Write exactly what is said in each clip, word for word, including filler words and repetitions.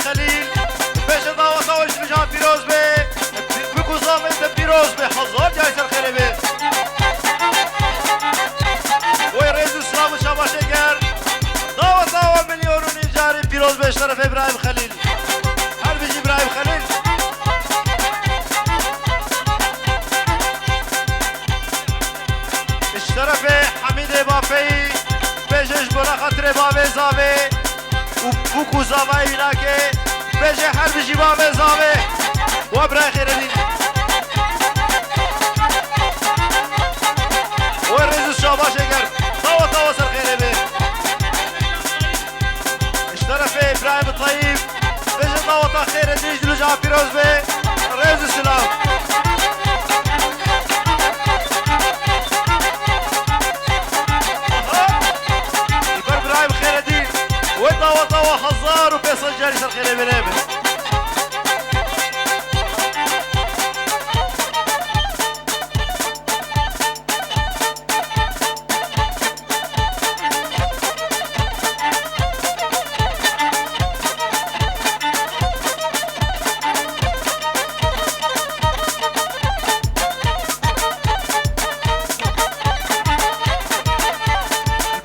Xelîl, bêje daweta we ji mijan pîroz be, bik û zavên te pîroz be, hezar carî ser xêrê be. Wê rêz û silav û şabaşê ger, daweta we milyon û nîv carî pîroz be ji terefê Îbrahîm Xelîl. Her bijî Îbrahîm Xelîl. Ji terefê Hemîdê Bafeyî, bêje ji bona xatirê bavê zavê û bûk û zavayê wî nake, bêje her bijî bavê zavê. Wa birayê Xêredîn. Wê rêz û şabaşê germ. Tawa tawa ser xêrê be. Ji terefê Îbrahîm Tayîb, bêje daweta xêr e, dîj dilûca pîroz be, rêz û silav. Aha! Îber Îbrahîm Xêredîn, wê daweta we hezar û pênc sed carî ser xêrê be.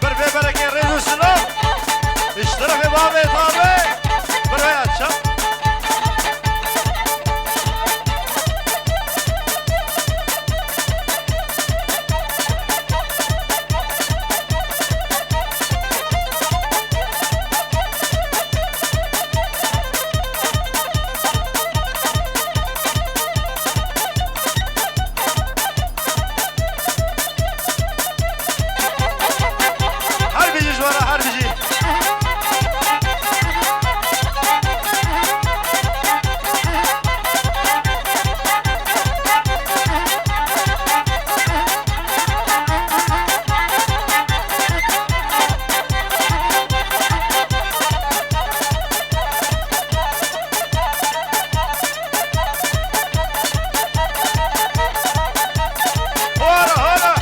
Ber vê berekê rêz û silav. Ji terefê bavê tabe. Ber vê ya çap. Her bijî ji we re, her bijî. Hora, hora!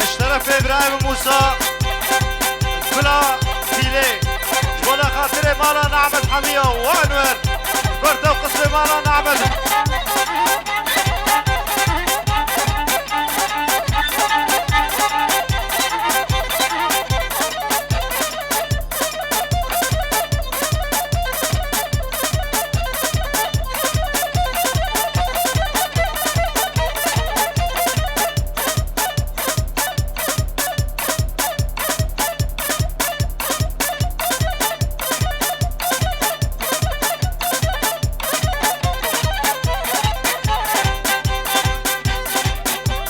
Ji terefê Îbrahîm Mûsa, Gula Fîlê, ji bona xatirê mala Nehmet Hemiya û Enwer, ber tev qismê mala Nehmet.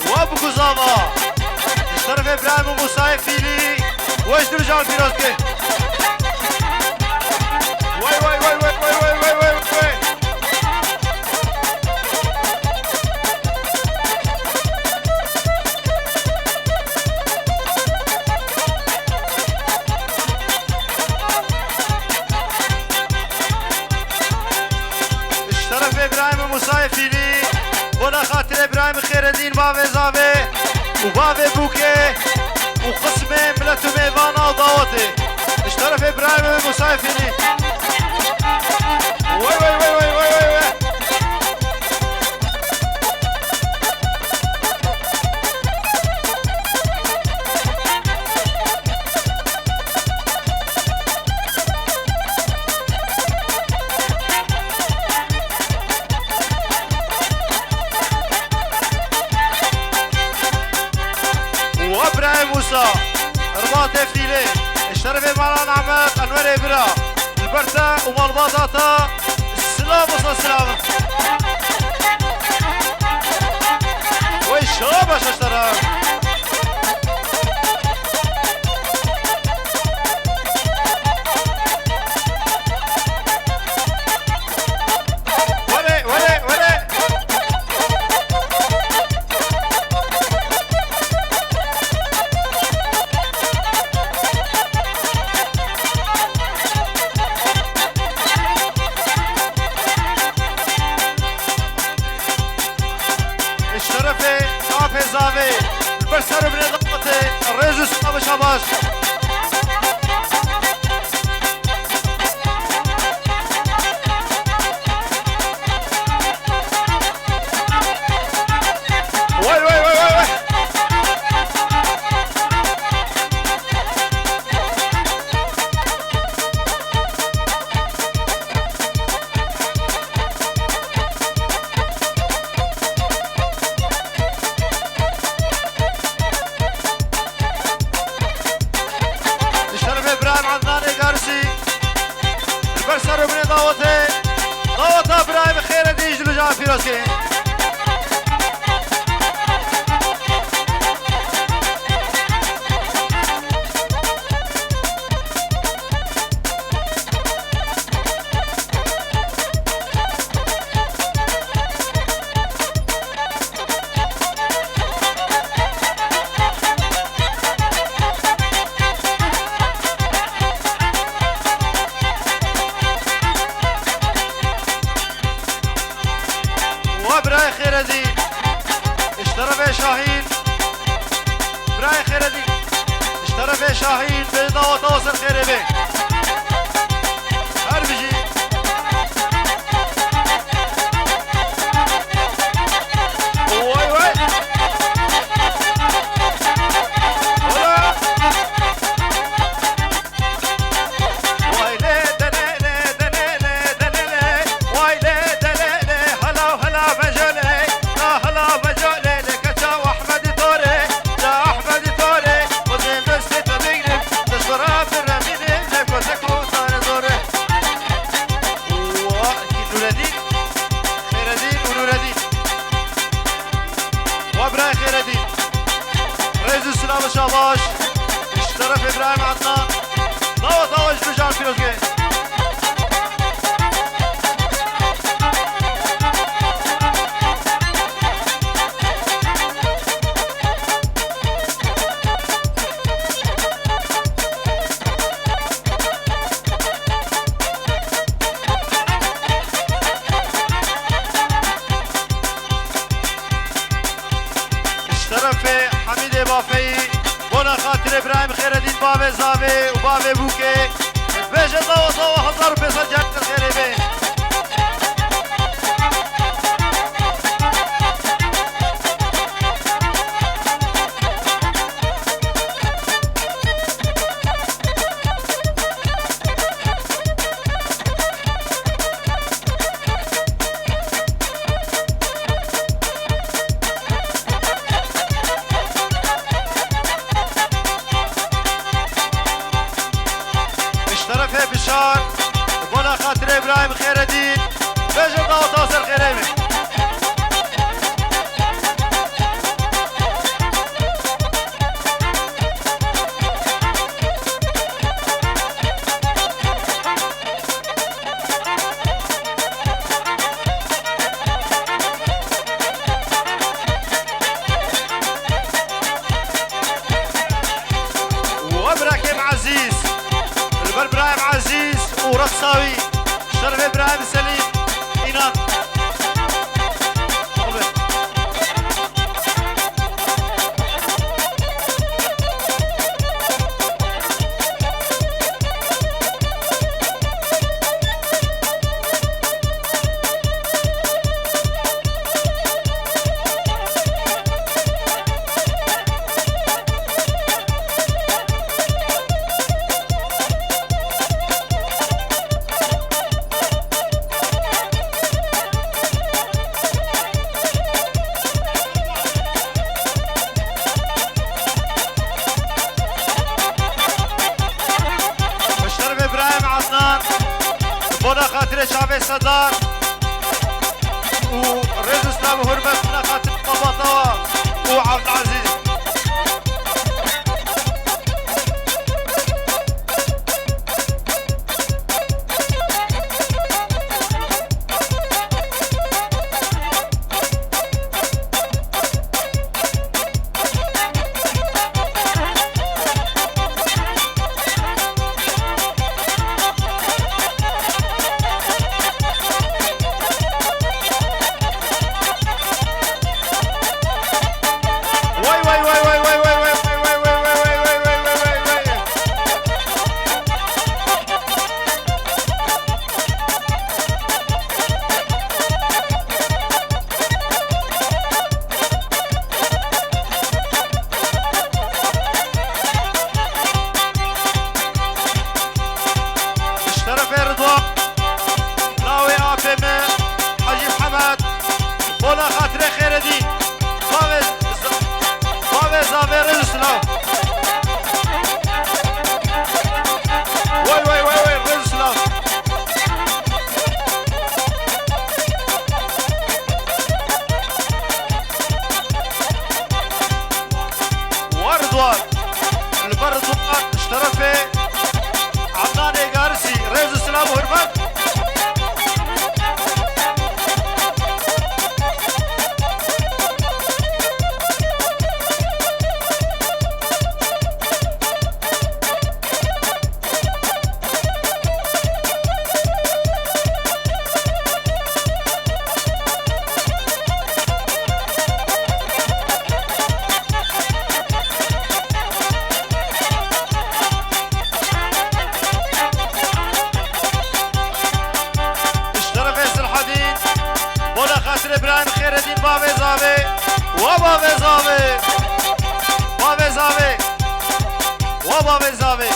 Wa bikuzava. Ji terefê Îbrahîm û Mûsayê Fîlî. Weş dir jan pîroz ke. Way, way, way. Ji terefê Îbrahîm û Mûsayê Fîlî, bona xatirê Îbrahîm Xêredîn, bavê Zavê û bavê Bûkê û qismê milet û mêvana û dawetê. Ji terefê Îbrahîm û Mûsayê Fîlî. Wey, wey, wey, wey, wey, wey, wey. Ey Musa, Ribatê Fîlê, ji terefê Malan Ahmed, Enwerê Bira, li ber te û malbata te, silav Musa, silav. Wey şabaş ji te re. Were, were, were. Ji terefê apê zavê, li ber ser û binê dawetê, rêz û silav û şabaş. Wey, wey, wey, wey, wey. Ji şerefê birayê Ednanê Garisî, li ber ser û binê dawetê, daweta birayê min Xêredîn ji Lucan pîroz kirin. Wa birayê Xêredîn, ji terefê Şahîn, birayê Xêredîn, ji terefê Şahîn, bê daweta ser xêrê bê. Her bijî. Way, way. Hola. Way lê delê lê, delê lê, delê lê. Way lê delê lê, hela hela vejolê. La hela vejolê lê, keça Ahmedî Torê. La Ahmedî Torê. Xwezên destê te bigrim. Destwera biremînim. Lê kote kotane zorê. Wa, kî Nuredîn? Xêredîn û Nuredîn. Wa birayê Xêredîn. Rêz û silav û şabaş. Ji terefê birayê min Ednan. Daweta we ji Lucan pîroz ke. Ji terefê Hemîdê Bafeyî, bona xatirê birayê min Xêredîn bavê zavê û bavê bûkê, bêje daweta we hezar û pênc sed carî xêrê bê. Ji terefê Bişar, bona xatirê birayê min Xêr Sedar û rêz û silav û hurmet li xatir Babatawa û Evdilezîz. Ji terefê Ridwan, lawê apê me, Hecî Mihemed, bona xatirê Xêredîn, bavê, bavê zavê rêz û silav. Way, way, way, way, rêz û silav. War Ridwan, li ber Ridwan, ji terefê Adnanê Garisî, rêz û silav û hurmet. Ji terefê Silhedîn, bona xatirê birayê min Xêredîn, bavê zavê, wa bavê zavê, bavê zavê, wa bavê zavê.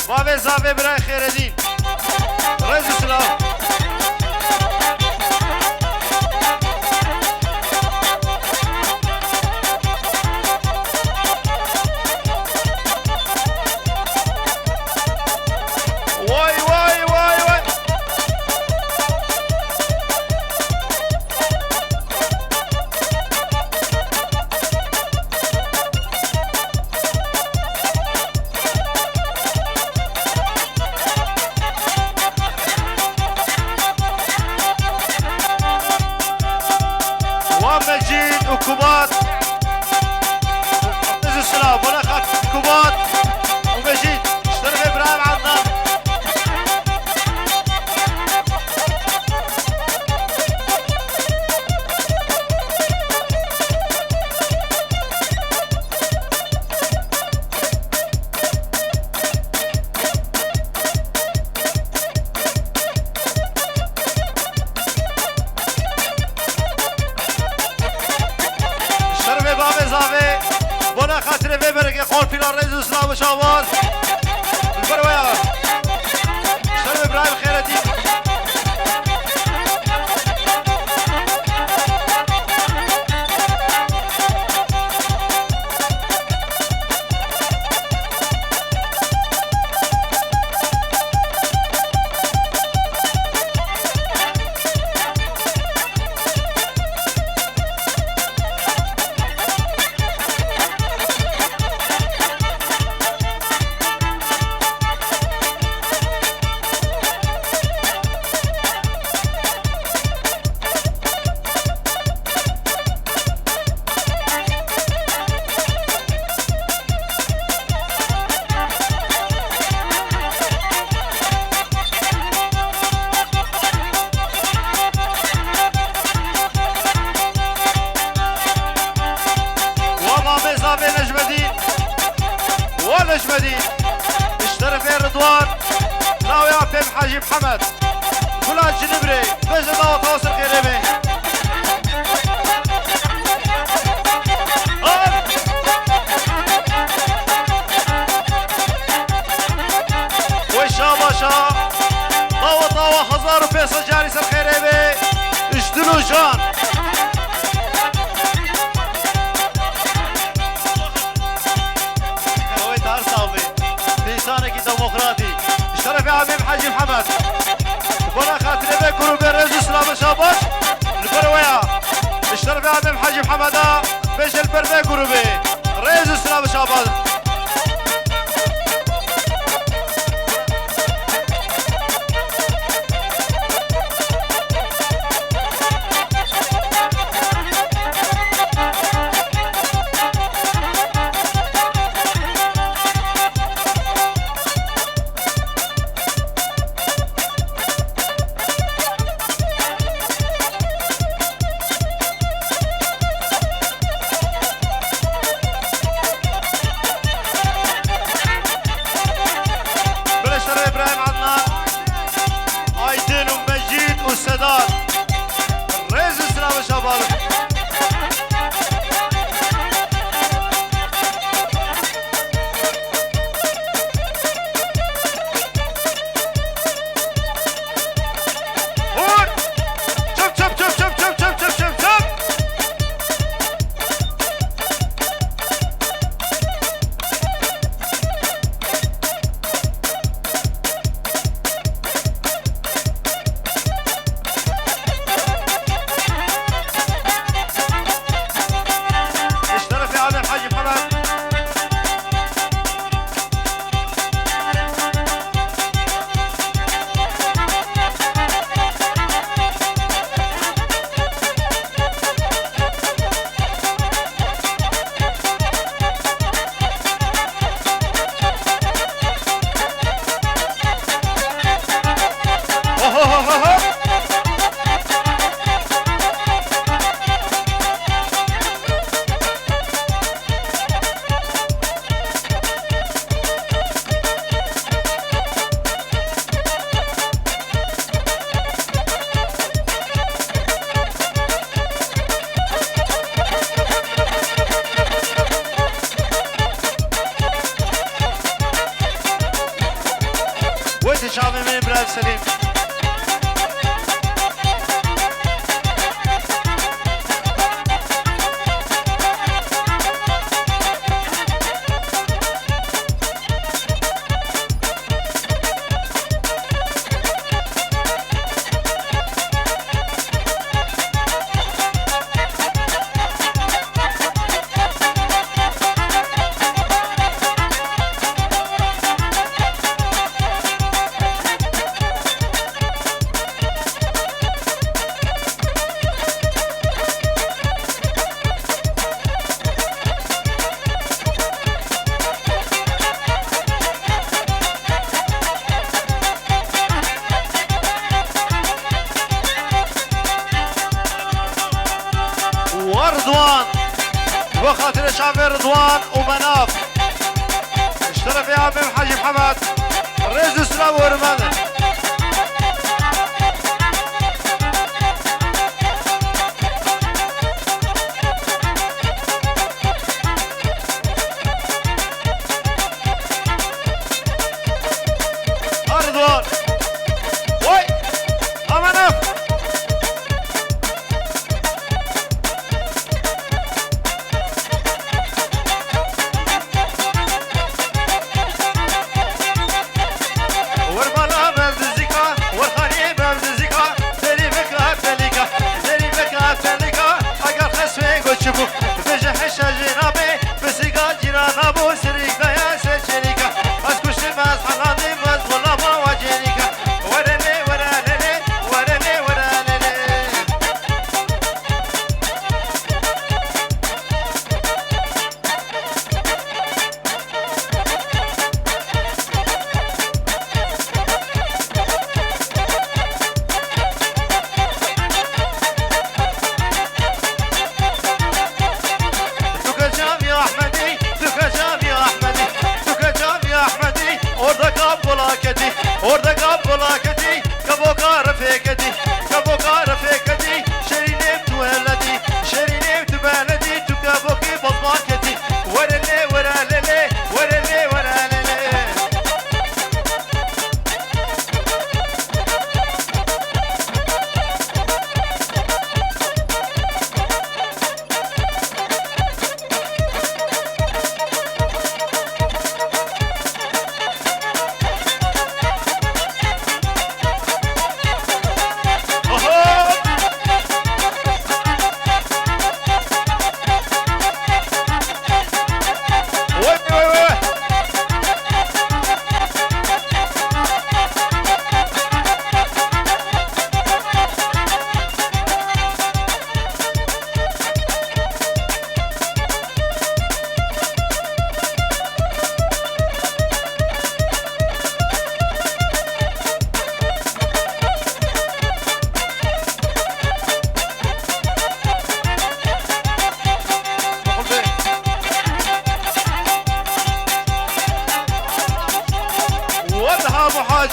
Bavê zavê birayê Xêredîn. Rêz û silav. Way, way, way, way. Wa Mecîd û Kubat. Rêz û silav, bona xatir Kubat û Mecîd. Ji terefê Îbrahîm Adnan. Şervê bavê zavê, bona xatirê vê bergê qolpîla rêz û silav û şabaz. Li ber we ya. Şervê Îbrahîm Xêretî. Wa mamê zavê Necmedîn, wa Necmedîn, ji terefê Ridwan, lawê apê Hacî Mihemed. Gula Cilibrê, bêje dawa tawa ser xêrê be. Al. Wey şabaşa. Dawa dawa hezar û pênc sed carî ser xêrê be. Ji dil û can. Ew ê dar sax be. Însanekî demokratî. Ji terefê Amîm Hacî Mihemed. Bona xatirê Grûbê rêz û silav û şabas. Li ber we ya. Ji terefê Adem Hacî Mihemeda bêje li ber vê grûbê. Rêz û silav û şabas. Bira şerê Îbrahîm Adnan, Aydin û Mecîd û Sedar. Rêz û silav û şabas. Hûr! Çip, çip, çip. Ji terefê Adem Hacî Felat. Wê di çavê min Îbrahîm Selîm. Wa Ridwan. Bo xatirê çavê Ridwan û Menaf. Ji terefê Abim Hacî Mihemed. Rêz û silav û hurmet. Erdwan. Vay. Aman af. Wer bala bevdizika, wer xanî bevdizika, derî veka telîka, derî veka telîka, eger xesmê goçî bû, bêje heşa jê nabê, bi sîga cîrana bû, sirîk daya ser çelîka. Ez kuştim, ez helandim, ez gulama wa cêrîka. Were lê, were lê lê, were lê, were lê lê.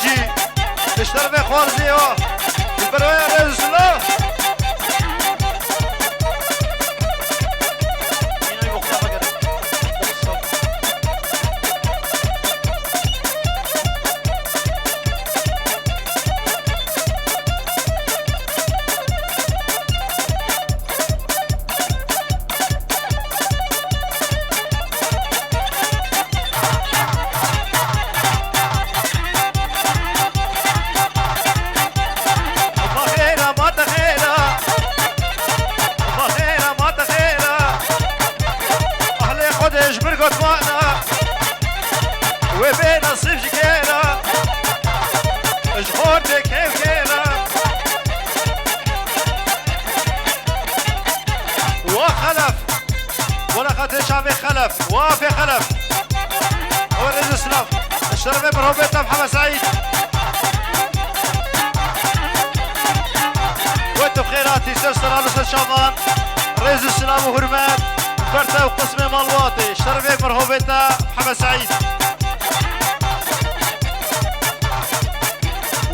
Jî li şerfê xwarzê wa. Li ber wê rêz û silav. Baxêra ma te xêra. Baxêra ma te xêra. Ahlê Xwedê ji bir gotmana. Wê bê nasîb ji kêra. Ji xortê kêv kêra. Wa xelef. Wela xatirê çavê xelef. Wa fê xelef. Ew rêz û silav. Şerefê mirovê te Mihemed Seîd. Wê tu bi xêr hatî ser seran û ser çavan. Rêz û silav û hurmet. Ber te û qismê malbatê. Şerefê mirovê te Mihemed Seîd.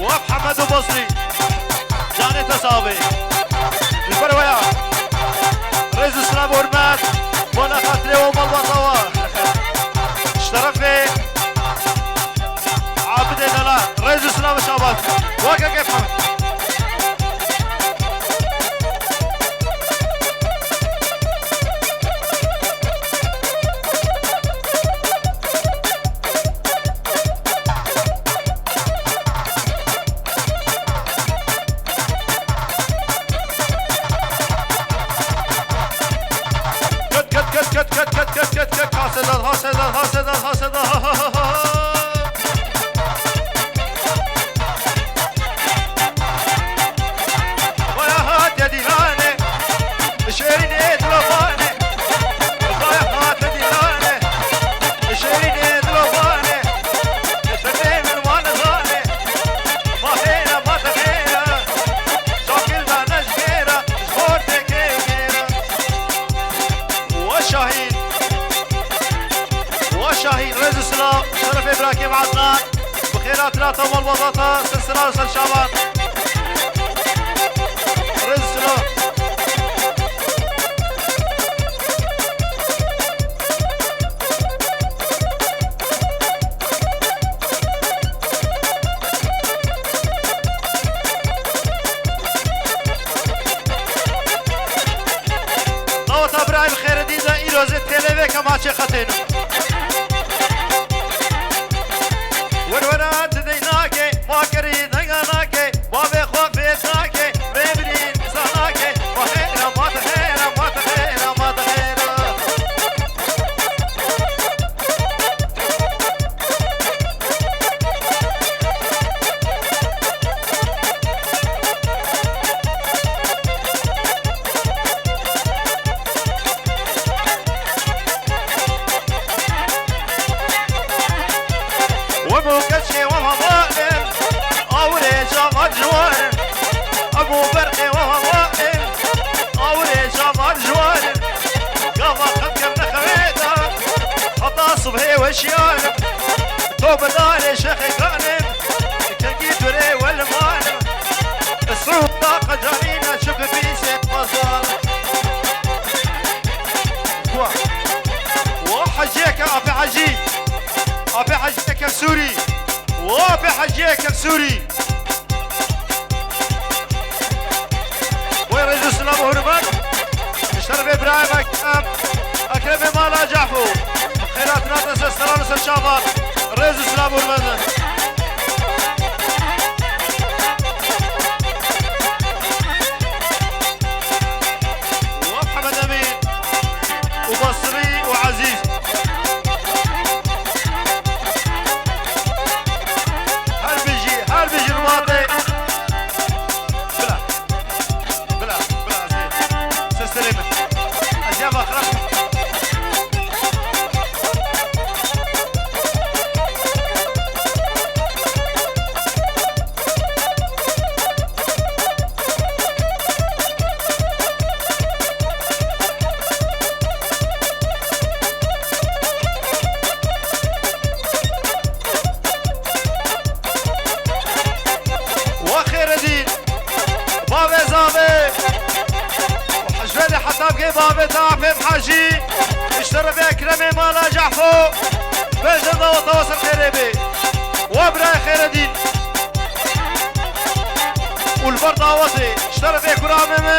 Waf Hemed û Basrî. Canê te sax be. Ji ber we ya. Rêz û silav û hurmet. Bona xatirê we malbata we. Ji terefê Abidê Delal. Rêz û silav û şabat. Weke kêf Hemed. Ket, ket, ket, ket, ket, ket, ket, ket, ket, ha Sedat, ha Sedat, ha Sedat, ha Sedat, ha, ha, ha, ha, ha. Vaya hatiye dîlanê, şêrînê dilofanê. Vaya hatiye dîlanê, şêrînê dilofanê. Serdê min wan zanê. Ma xêra, ma te xêra. Şakil da ne ji xêra, ji xortê kê xêra. Wa Şahîn. Wa Şahîn, rêz û silav, şerefê birakê Adnan. Bi xêr hatina te malbata te, ser seran û ser çavan. Rêz û silav. Daweta birayê bi xêr dî de îro zê têlê vê kemaçê xetêno. Werwera didey nake, ma kerî denga nake, bavê xwe fêt nake, vê birî nisa nake, ma xêra, ma te xêra, ma te xêra, ma te xêra. Webo keçê we hevalin, awirê cava ciwarin. Ebo berqê we hevalin, awirê cava ciwarin. Gava qet kevne xewê de, heta sibhê weşiyar. To bi darê şexê kanim, kengî durê we li manim. Sûda qecanîne çi bi bîsê pazar. Wa, wa heciyeke apê hecî. Apê heciyeke Sûrî. Wa apê heciyeke Sûrî. Wê rêz û silav û hurmet. Ji şerefê birayê me Ekrem, Ekremê mala Cehfo. Xêratina te ser seran û ser çavan. Rêz û silav û hurmet. Wa Mihemed Emîn û Basrî û Ezîz. Her bijî, her bijî ribatê. Bila. Bila, bila, ez ê. Seserê min. Ez ya baxira. Hacî, ji terefê Ekremê mala Cehfo, bêjin daweta we ser xêrê bê. Wa birayê Xêredîn. Û li ber dawetê, ji terefê kura me me,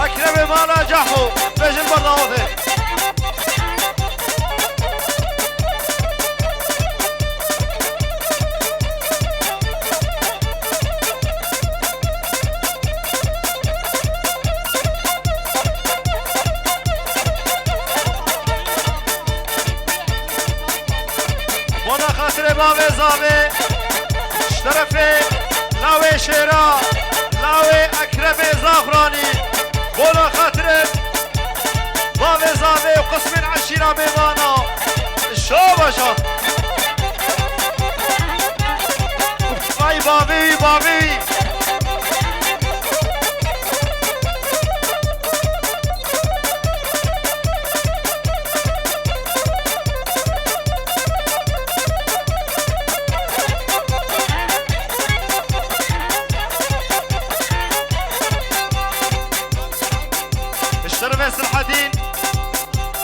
Ekremê mala Cehfo, bêjin ber dawetê. Bona xatirê bavê zavê, ji terefê lawê şêra, lawê Ekremê Zaxranî, bona xatirê bavê zavê û qismên eşîra mêvana. Şo baja. Vay bavê wî, bavê wî. Ji terefê Silhedîn,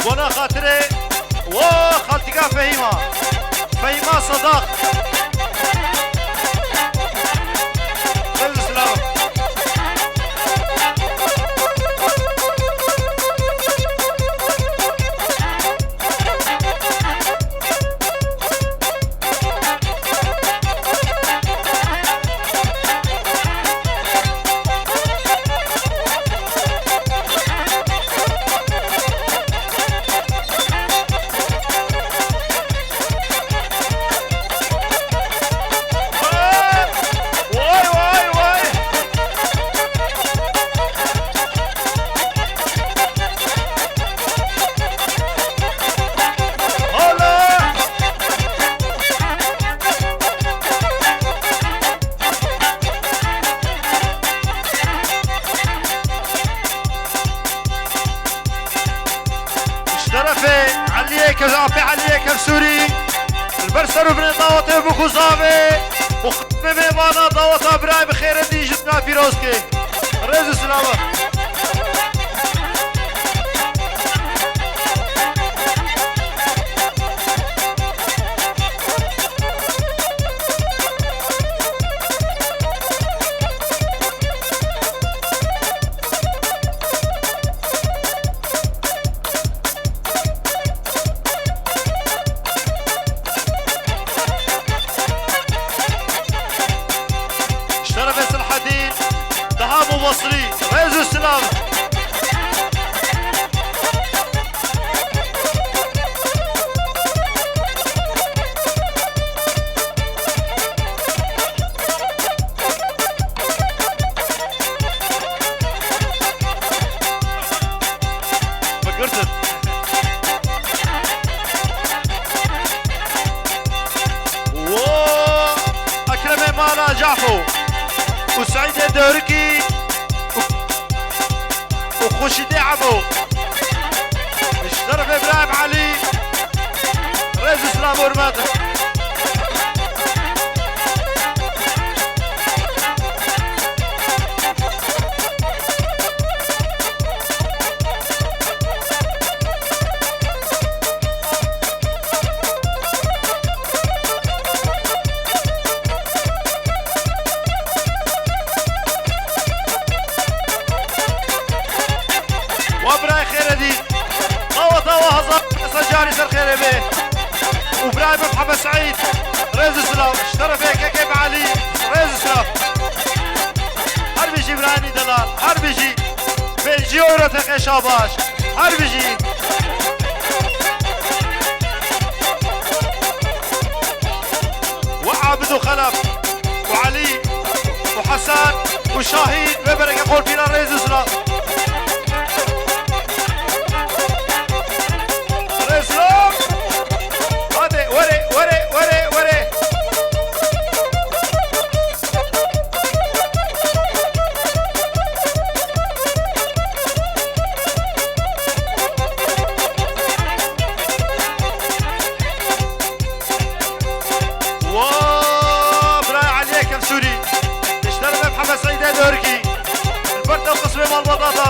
bona xatirê, wo, xaltîka Fehîma. Fehîma Sadaq. Silav. Vay, vay, vay. Hala. Ji terefê Eliyê Kev-, Apê Eliyê Kevsûrî, li ber ser û binê dawetê bû ku zavê û qismê mêvana daweta birayê bi xêre dî ji dina pîroz ke. Rêz û silava. Şerefê Silhedîn, Dehab û Basrî, rêz û silav. Bigirtin. Wo Ekremê mala Cafo û Seîdê Dorikî û Xurşîdê Ebo. Ji terefê Îbrahîm Elî. Rêz û silav û hurmet. Wa birayê Xêredîn. Daweta wa hezar, hezar carî ser xêrê bê. Û birayê min Mihemed Seîd. Rêz û silav. Ji terefê K K Belî. Rêz û silav. Her bijî birayê Nîdelal. Her bijî. Pêncî euro teqê şabaş. Her bijî. Wa Abid û Xelef û Elî û Hesen û Şahîn ve bereke qolpîna rêz û silav. Rêz û silav. Hadi were, were, were, were. Wa birayê Eliyê Kevsûrî. Ji terefê Mihemed Seîdê Dorikî. Li ber tev qismê malbata da.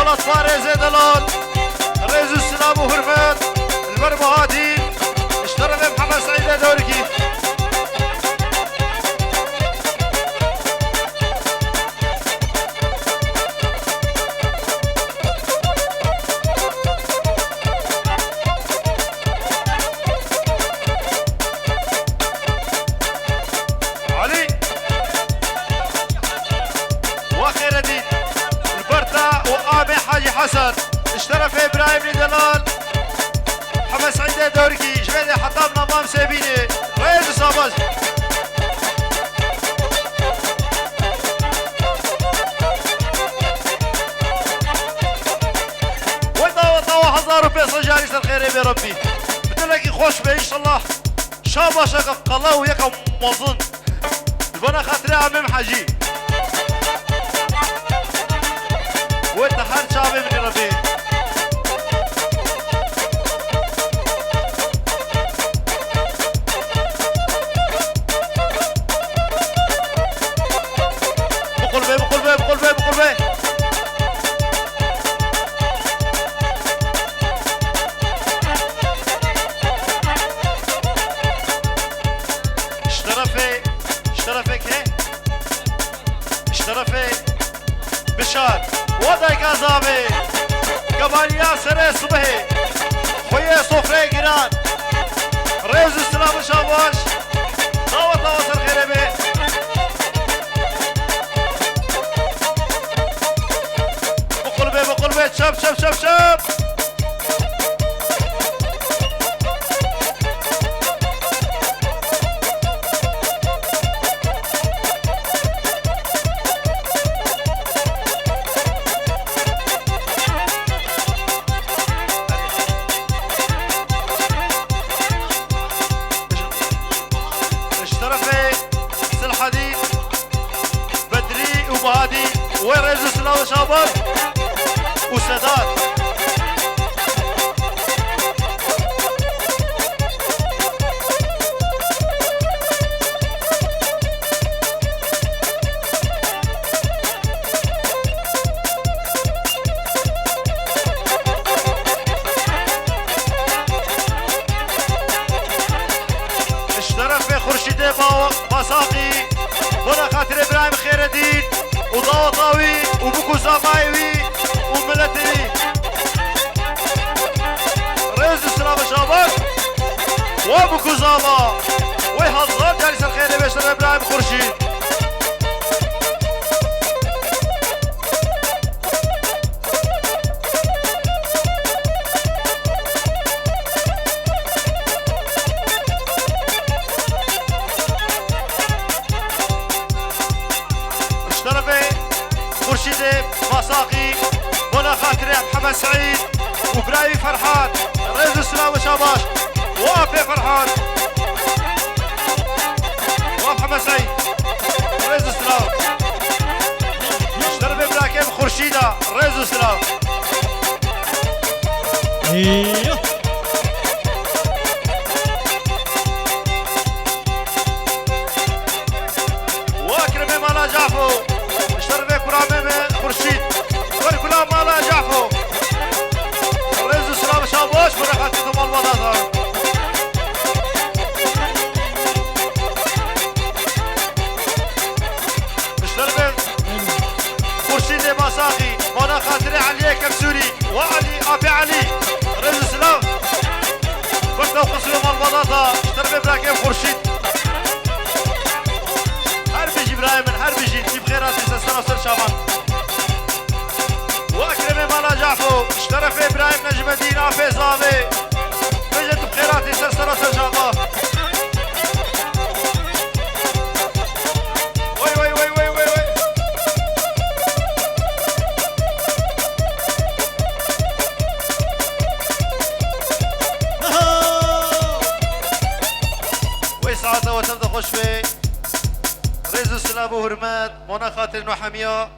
Parêzê delal, rêz û silav û hurmet li ber Bahadîn, ji terefê Mihemed Seîdê Dewrikî. Elî! Wa xêre dît. Li ber te û amê Hacî Hesen. Ji terefê Îbrahîmlî Delal. Heme Seîdê Dewrikî. Ji vê de heta Mam Sêbînê. Rêz û sabas. Wê dawa dawa hezar û pênc sed carî ser xêrê bê Rebbî. Bi dilekî xweş be înşallah. Şabaşeke qelew yeke mezin. Ji bona xatirê Amêm Hecî. Wê te her çavê min Rebî. Biqulbe, biqulbe, biqulbe, biqulbe. Ji terefê, ji terefê kê? Ji terefê Bişar. Wa dayka zavê. Kebaliya serê sibehê. Xweyê sofreyê giran. Rêz û silav û şabaş. Dawa dawa ser xêrê bê. Biqulbe, biqulbe. Çap, çap, çap, çap. Ji terefê Silhedîn. Bedrî û Bahadî wê rêz û silav û şaban û Sedat. Ji terefê Xurşîdê Ba-, Basaqî, bona xatirê birayê min Xêredîn û daweta wî û bûk û zamayê wî û miletê wî. Rêz û silav û şabaş. Wa bûk û zama. Wey hezar carî ser xêrê bê ji terefê birayê min Xurşîd. Ji terefê Xurşîdê Basaqî, bona xatirê Mihemed Seîd û birayî Ferhat, rêz û silav û şabaş. Wa pê Ferhat. Wa Mihemed Seîd. Rêz û silav. Ji dervê birakê min Xurşîda. Rêz û silav. Eyyo. Wa kiremê mala Cafo. Ji dervê kuramê min Xurşîd. Wer gula mala Cafo. Rêz û silav şabaş. Bereqetê tu malbata. Ji dervê Xurşîdê Basaqî, bona xatirê Eliyê Kemsûrî, wa Elî, apê Elî, rêz û silav. Berdew qismê malbata, ji dervê birakê Xurşîd. Her bijî birayê min, her bijî, tî bi xêr hatî ser sera ser çavan. Wa kiremê mala Cafo, ji terefê Îbrahîm Necmedîn, apê Zavê. Bêje tu bi xêr hatî ser sera ser çava. Wey, wey, wey, wey, wey, wey. Wey saeta we tev de xweş be. Rêz û silav û hurmet, bona xatirê no hemiya.